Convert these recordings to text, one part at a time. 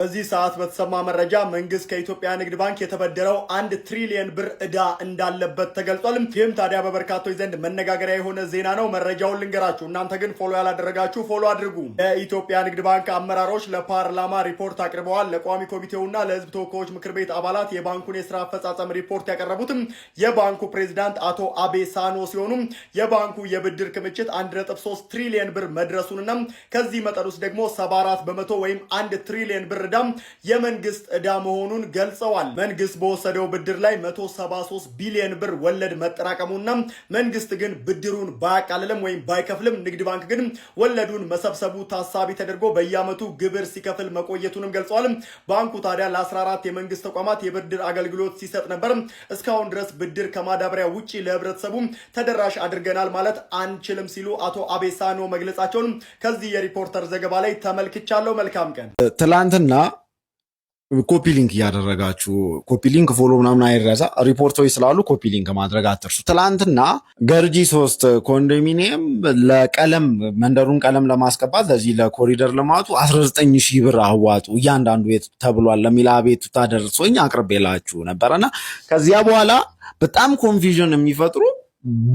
በዚህ ሰዓት በተሰማ መረጃ መንግስት ከኢትዮጵያ ንግድ ባንክ የተበደረው 1 ትሪሊየን ብር ዕዳ እንዳለበት ተገልጿል። ይህም ታዲያ በበርካቶች ዘንድ መነጋገሪያ የሆነ ዜና ነው። መረጃውን ልንገራችሁ። እናንተ ግን follow ያላደረጋችሁ follow አድርጉ። የኢትዮጵያ ንግድ ባንክ አመራሮች ለፓርላማ ሪፖርት አቅርበዋል። ለቋሚ ኮሚቴውና ለሕዝብ ተወካዮች ምክር ቤት አባላት የባንኩን የስራ አፈጻጸም ሪፖርት ያቀረቡትም የባንኩ ፕሬዚዳንት አቶ አቤ ሳኖ ሲሆኑ የባንኩ የብድር ክምችት 1.3 ትሪሊየን ብር መድረሱንና ከዚህ መጠን ውስጥ ደግሞ 74% ወይም 1 ትሪሊየን ብር ዕዳ የመንግስት ዕዳ መሆኑን ገልጸዋል። መንግስት በወሰደው ብድር ላይ 173 ቢሊዮን ብር ወለድ መጠራቀሙና መንግስት ግን ብድሩን ባያቃልልም ወይም ባይከፍልም ንግድ ባንክ ግን ወለዱን መሰብሰቡ ታሳቢ ተደርጎ በየዓመቱ ግብር ሲከፍል መቆየቱንም ገልጸዋል። ባንኩ ታዲያ ለ14 የመንግስት ተቋማት የብድር አገልግሎት ሲሰጥ ነበር። እስካሁን ድረስ ብድር ከማዳበሪያ ውጪ ለህብረተሰቡ ተደራሽ አድርገናል ማለት አንችልም ሲሉ አቶ አቤ ሳኖ መግለጻቸውን ከዚህ የሪፖርተር ዘገባ ላይ ተመልክቻለሁ። መልካም ቀን። ትላንትና copy link እያደረጋችሁ፣ copy link፣ follow ምናምን አይረሳ። ሪፖርቶች ስላሉ copy link ማድረግ አትርሱ። ትላንትና ገርጂ 3 ኮንዶሚኒየም ለቀለም፣ መንደሩን ቀለም ለማስቀባት፣ ለዚህ ለኮሪደር ልማቱ 19 ሺህ ብር አዋጡ እያንዳንዱ ቤት ተብሏል ለሚል አቤቱታ ደርሶኝ አቅርቤላችሁ ነበረና ከዚያ በኋላ በጣም confusion የሚፈጥሩ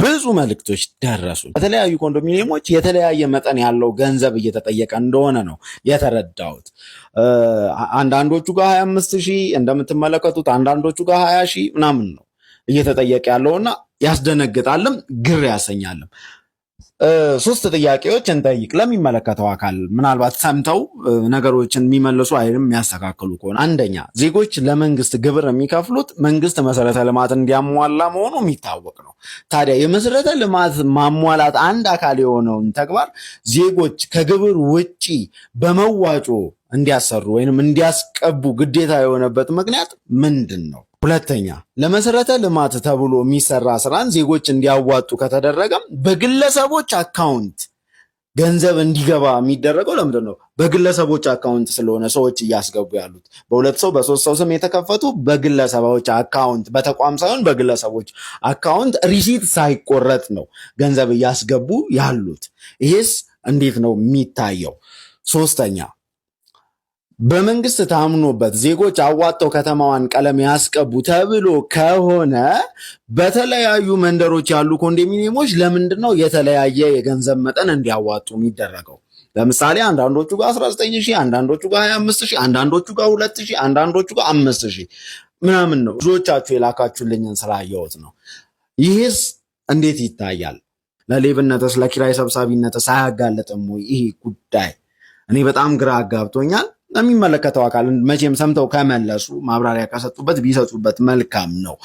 ብዙ መልእክቶች ደረሱ። በተለያዩ ኮንዶሚኒየሞች የተለያየ መጠን ያለው ገንዘብ እየተጠየቀ እንደሆነ ነው የተረዳሁት። አንዳንዶቹ ጋር 25 ሺህ እንደምትመለከቱት፣ አንዳንዶቹ ጋር 20 ሺህ ምናምን ነው እየተጠየቀ ያለውና ያስደነግጣልም ግር ያሰኛልም። ሶስት ጥያቄዎች እንጠይቅ ለሚመለከተው አካል፣ ምናልባት ሰምተው ነገሮችን የሚመልሱ አይንም የሚያስተካክሉ ከሆነ። አንደኛ፣ ዜጎች ለመንግስት ግብር የሚከፍሉት መንግስት መሰረተ ልማት እንዲያሟላ መሆኑ የሚታወቅ ነው። ታዲያ የመሰረተ ልማት ማሟላት አንድ አካል የሆነውን ተግባር ዜጎች ከግብር ውጪ በመዋጮ እንዲያሰሩ ወይንም እንዲያስቀቡ ግዴታ የሆነበት ምክንያት ምንድን ነው? ሁለተኛ፣ ለመሰረተ ልማት ተብሎ የሚሰራ ስራን ዜጎች እንዲያዋጡ ከተደረገም በግለሰቦች account ገንዘብ እንዲገባ የሚደረገው ለምንድን ነው? በግለሰቦች account ስለሆነ ሰዎች እያስገቡ ያሉት በሁለት ሰው፣ በሶስት ሰው ስም የተከፈቱ በግለሰቦች account፣ በተቋም ሳይሆን በግለሰቦች account receipt ሳይቆረጥ ነው ገንዘብ እያስገቡ ያሉት። ይሄስ እንዴት ነው የሚታየው? ሶስተኛ፣ በመንግስት ታምኖበት ዜጎች አዋጥተው ከተማዋን ቀለም ያስቀቡ ተብሎ ከሆነ በተለያዩ መንደሮች ያሉ ኮንዶሚኒየሞች ለምንድን ነው የተለያየ የገንዘብ መጠን እንዲያዋጡ የሚደረገው? ለምሳሌ አንዳንዶቹ ጋር 19 ሺህ፣ አንዳንዶቹ ጋር 25 ሺህ፣ አንዳንዶቹ ጋር 2 ሺህ፣ አንዳንዶቹ ጋር 5 ሺህ ምናምን ነው። ብዙዎቻችሁ የላካችሁልኝን ስላየሁት ነው። ይህስ እንዴት ይታያል? ለሌብነትስ፣ ለኪራይ ሰብሳቢነትስ አያጋልጥም ወይ ይሄ ጉዳይ? እኔ በጣም ግራ አጋብቶኛል። ለሚመለከተው አካል መቼም ሰምተው ከመለሱ፣ ማብራሪያ ከሰጡበት፣ ቢሰጡበት መልካም ነው።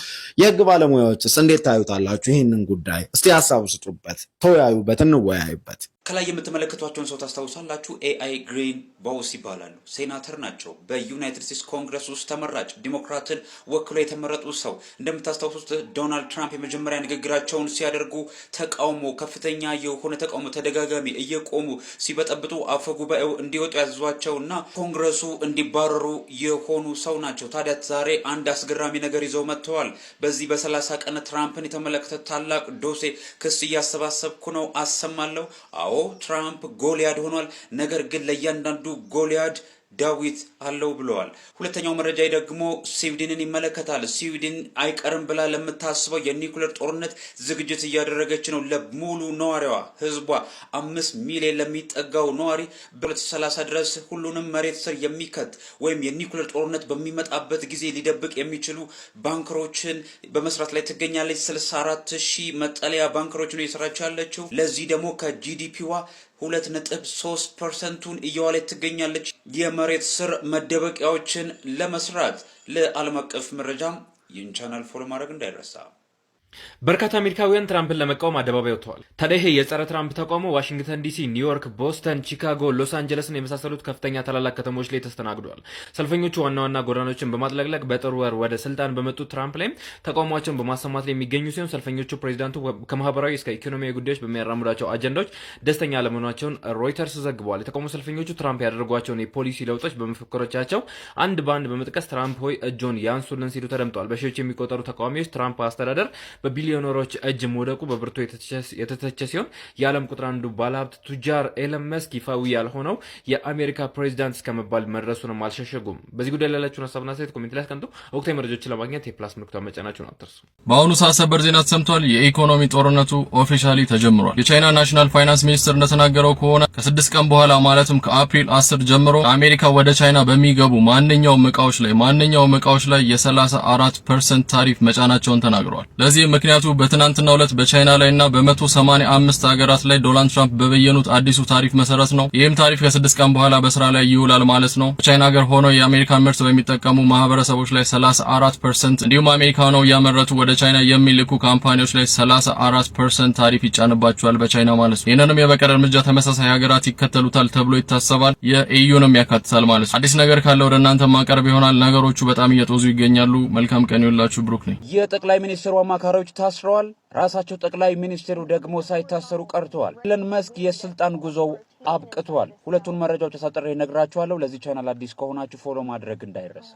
የህግ ባለሙያዎችስ እንዴት ታዩታላችሁ ይህንን ጉዳይ? እስቲ ሀሳቡ ስጡበት፣ ተወያዩበት፣ እንወያዩበት። ከላይ የምትመለከቷቸውን ሰው ታስታውሳላችሁ። ኤአይ ግሪን ቦውስ ይባላሉ። ሴናተር ናቸው። በዩናይትድ ስቴትስ ኮንግረስ ውስጥ ተመራጭ፣ ዲሞክራትን ወክሎ የተመረጡ ሰው። እንደምታስታውሱት ዶናልድ ትራምፕ የመጀመሪያ ንግግራቸውን ሲያደርጉ ተቃውሞ፣ ከፍተኛ የሆነ ተቃውሞ፣ ተደጋጋሚ እየቆሙ ሲበጠብጡ አፈ ጉባኤው እንዲወጡ ያዘዟቸው እና ኮንግረሱ እንዲባረሩ የሆኑ ሰው ናቸው። ታዲያ ዛሬ አንድ አስገራሚ ነገር ይዘው መጥተዋል። በዚህ በ30 ቀን ትራምፕን የተመለከተ ታላቅ ዶሴ ክስ እያሰባሰብኩ ነው፣ አሰማለሁ። አዎ፣ ትራምፕ ጎልያድ ሆኗል። ነገር ግን ለእያንዳንዱ ጎልያድ ዳዊት አለው ብለዋል። ሁለተኛው መረጃ ደግሞ ስዊድንን ይመለከታል። ስዊድን አይቀርም ብላ ለምታስበው የኒውክሌር ጦርነት ዝግጅት እያደረገች ነው። ለሙሉ ነዋሪዋ፣ ህዝቧ 5 ሚሊዮን ለሚጠጋው ነዋሪ በ2030 ድረስ ሁሉንም መሬት ስር የሚከት ወይም የኒውክሌር ጦርነት በሚመጣበት ጊዜ ሊደብቅ የሚችሉ bunker ኦችን በመስራት ላይ ትገኛለች። 64 ሺህ መጠለያ bunker ኦችን እየሰራች ያለችው፣ ለዚህ ደግሞ ከ GDP ዋ 2.3% ኡን እየዋለች ትገኛለች። የመሬት ስር መደበቂያዎችን ለመስራት። ለዓለም አቀፍ መረጃ ይህን channel follow ማድረግ እንዳይረሳ። በርካታ አሜሪካውያን ትራምፕን ለመቃወም አደባባይ ወጥተዋል። ታዲያ ይሄ የጸረ ትራምፕ ተቃውሞ ዋሽንግተን ዲሲ፣ ኒውዮርክ፣ ቦስተን፣ ቺካጎ፣ ሎስ አንጀለስን የመሳሰሉት ከፍተኛ ታላላቅ ከተሞች ላይ ተስተናግዷል። ሰልፈኞቹ ዋና ዋና ጎዳናዎችን በማጥለቅለቅ በጥር ወር ወደ ስልጣን በመጡት ትራምፕ ላይም ተቃውሟቸውን በማሰማት ላይ የሚገኙ ሲሆን ሰልፈኞቹ ፕሬዚዳንቱ ከማህበራዊ እስከ ኢኮኖሚያዊ ጉዳዮች በሚያራምዷቸው አጀንዳዎች ደስተኛ አለመሆናቸውን ሮይተርስ ዘግበዋል። የተቃውሞ ሰልፈኞቹ ትራምፕ ያደረጓቸውን የፖሊሲ ለውጦች በመፈክሮቻቸው አንድ በአንድ በመጥቀስ ትራምፕ ሆይ እጆን ያንሱልን ሲሉ ተደምጠዋል። በሺዎች የሚቆጠሩ ተቃዋሚዎች ትራምፕ አስተዳደር በቢሊዮነሮች እጅ መውደቁ በብርቱ የተተቸ ሲሆን የዓለም ቁጥር አንዱ ባለሀብት ቱጃር ኤለን መስክ ይፋዊ ያልሆነው የአሜሪካ ፕሬዚዳንት እስከመባል መድረሱንም አልሸሸጉም። በዚህ ጉዳይ ላይ ያላችሁን ሀሳብና አስተያየት comment ላይ አስቀምጡ። ወቅታዊ መረጃዎችን ለማግኘት የ plus ምልክቷን መጫናችሁን አትርሱ። በአሁኑ ሰዓት ሰበር ዜና ተሰምቷል። የኢኮኖሚ ጦርነቱ officially ተጀምሯል። የቻይና national finance ሚኒስትር እንደተናገረው ከሆነ ከ6 ቀን በኋላ ማለትም ከአፕሪል 10 ጀምሮ ከአሜሪካ ወደ ቻይና በሚገቡ ማንኛውም እቃዎች ላይ የ34% ታሪፍ መጫናቸውን ተናግረዋል። ለዚህም ምክንያቱ በትናንትናው ዕለት በቻይና ላይና በ185 ሀገራት ላይ ዶናልድ ትራምፕ በበየኑት አዲሱ ታሪፍ መሰረት ነው። ይህም ታሪፍ ከ6 ቀን በኋላ በስራ ላይ ይውላል ማለት ነው። በቻይና ሀገር ሆነው የአሜሪካን ምርት በሚጠቀሙ ማህበረሰቦች ላይ 34% እንዲሁም አሜሪካ ሆነው እያመረቱ ወደ ቻይና የሚልኩ company ዎች ላይ 34% ታሪፍ ይጫንባቸዋል በቻይና ማለት ነው። ይህንንም የበቀል እርምጃ ተመሳሳይ ሀገራት ይከተሉታል ተብሎ ይታሰባል። የ EU ንም ያካትታል ማለት ነው። አዲስ ነገር ካለ ወደ እናንተ ማቀርብ ይሆናል። ነገሮቹ በጣም እየጦዙ ይገኛሉ። መልካም ቀን ይሁንላችሁ። ብሩክ ነኝ። የጠቅላይ ሚኒስትሩ አማካሪዎች ታስረዋል። ራሳቸው ጠቅላይ ሚኒስትሩ ደግሞ ሳይታሰሩ ቀርተዋል። ኤለን መስክ የስልጣን ጉዞው አብቅቷል። ሁለቱን መረጃዎች አሳጥሬ እነግራችኋለሁ። ለዚህ ቻናል አዲስ ከሆናችሁ follow ማድረግ እንዳይረሳ።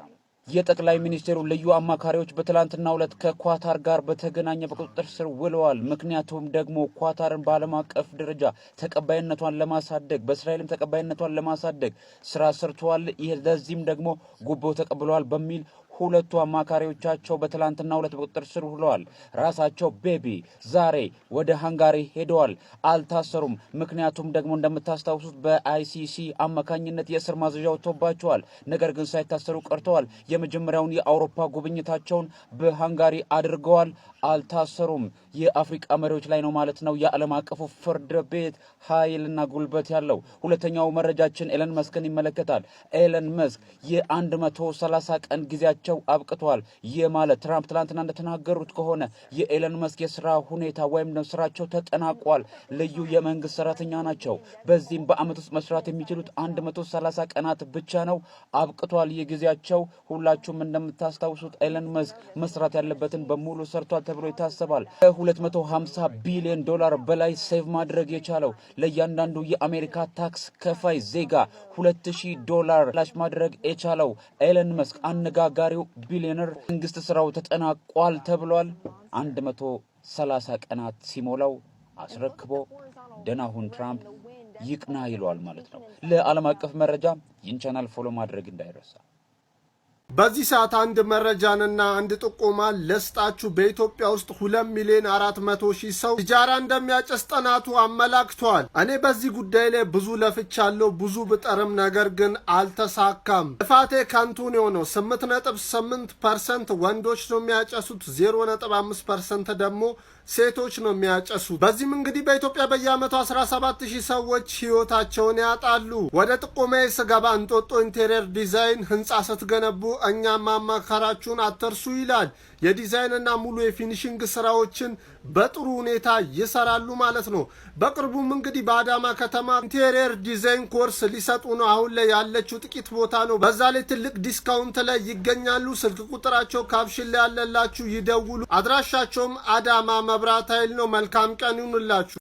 የጠቅላይ ሚኒስትሩ ልዩ አማካሪዎች በትላንትናው ዕለት ከኳታር ጋር በተገናኘ በቁጥጥር ስር ውለዋል። ምክንያቱም ደግሞ ኳታርን በዓለም አቀፍ ደረጃ ተቀባይነቷን ለማሳደግ፣ በእስራኤልም ተቀባይነቷን ለማሳደግ ስራ ሰርተዋል። ይህ ለዚህም ደግሞ ጉቦ ተቀብለዋል በሚል ሁለቱ አማካሪዎቻቸው በትላንትናው ዕለት በቁጥጥር ስር ውለዋል። ራሳቸው ቤቢ ዛሬ ወደ ሃንጋሪ ሄደዋል። አልታሰሩም። ምክንያቱም ደግሞ እንደምታስታውሱት በ ICC አማካኝነት የእስር ማዘዣ ወጥቶባቸዋል። ነገር ግን ሳይታሰሩ ቀርተዋል። የመጀመሪያውን የአውሮፓ ጉብኝታቸውን በሃንጋሪ አድርገዋል። አልታሰሩም። የአፍሪቃ መሪዎች ላይ ነው ማለት ነው የዓለም አቀፉ ፍርድ ቤት ኃይልና ጉልበት ያለው። ሁለተኛው መረጃችን ኤለን መስክን ይመለከታል። ኤለን መስክ የ130 ቀን ጊዜያቸው አብቅቷል። ይህ ማለት ትራምፕ ትላንትና እንደተናገሩት ከሆነ የኤለን መስክ የስራ ሁኔታ ወይም ስራቸው ተጠናቋል። ልዩ የመንግስት ሰራተኛ ናቸው። በዚህም በአመት ውስጥ መስራት የሚችሉት 130 ቀናት ብቻ ነው። አብቅቷል ይህ ጊዜያቸው። ሁላችሁም እንደምታስታውሱት ኤለን መስክ መስራት ያለበትን በሙሉ ሰርቷል ተብሎ ይታሰባል። ከ250 ቢሊዮን ዶላር በላይ save ማድረግ የቻለው፣ ለእያንዳንዱ የአሜሪካ ታክስ ከፋይ ዜጋ 2000 ዶላር ላሽ ማድረግ የቻለው ኤለን መስክ አነጋጋሪው ቢሊዮነር መንግስት ስራው ተጠናቋል ተብሏል። 130 ቀናት ሲሞላው አስረክቦ ደህና ሁን ትራምፕ፣ ይቅና ይለዋል ማለት ነው። ለዓለም አቀፍ መረጃ ይህን ቻናል follow ማድረግ እንዳይረሳ። በዚህ ሰዓት አንድ መረጃንና አንድ ጥቆማ ልስጣችሁ። በኢትዮጵያ ውስጥ 2,400,000 ሰው ሲጃራ እንደሚያጨስ ጥናቱ አመላክቷል። እኔ በዚህ ጉዳይ ላይ ብዙ ለፍቻለሁ፣ ብዙ ብጥርም ነገር ግን አልተሳካም። ልፋቴ ከንቱ ነው የሆነው። 8.8% ወንዶች ነው የሚያጨሱት፣ 0.5% ደግሞ ሴቶች ነው የሚያጨሱት። በዚህም እንግዲህ በኢትዮጵያ በየዓመቱ 17,000 ሰዎች ህይወታቸውን ያጣሉ። ወደ ጥቆማዬ ስገባ እንጦጦ interior design ህንፃ ስትገነቡ እኛም ማማከራችሁን አትርሱ ይላል። የዲዛይንና ሙሉ የ finishing ስራዎችን በጥሩ ሁኔታ ይሰራሉ ማለት ነው። በቅርቡም እንግዲህ በአዳማ ከተማ interior design course ሊሰጡ ነው። አሁን ላይ ያለችው ጥቂት ቦታ ነው። በዛ ላይ ትልቅ discount ላይ ይገኛሉ። ስልክ ቁጥራቸው caption ላይ ያለላችሁ ይደውሉ። አድራሻቸውም አዳማ መብራት ኃይል ነው። መልካም ቀን ይሁንላችሁ።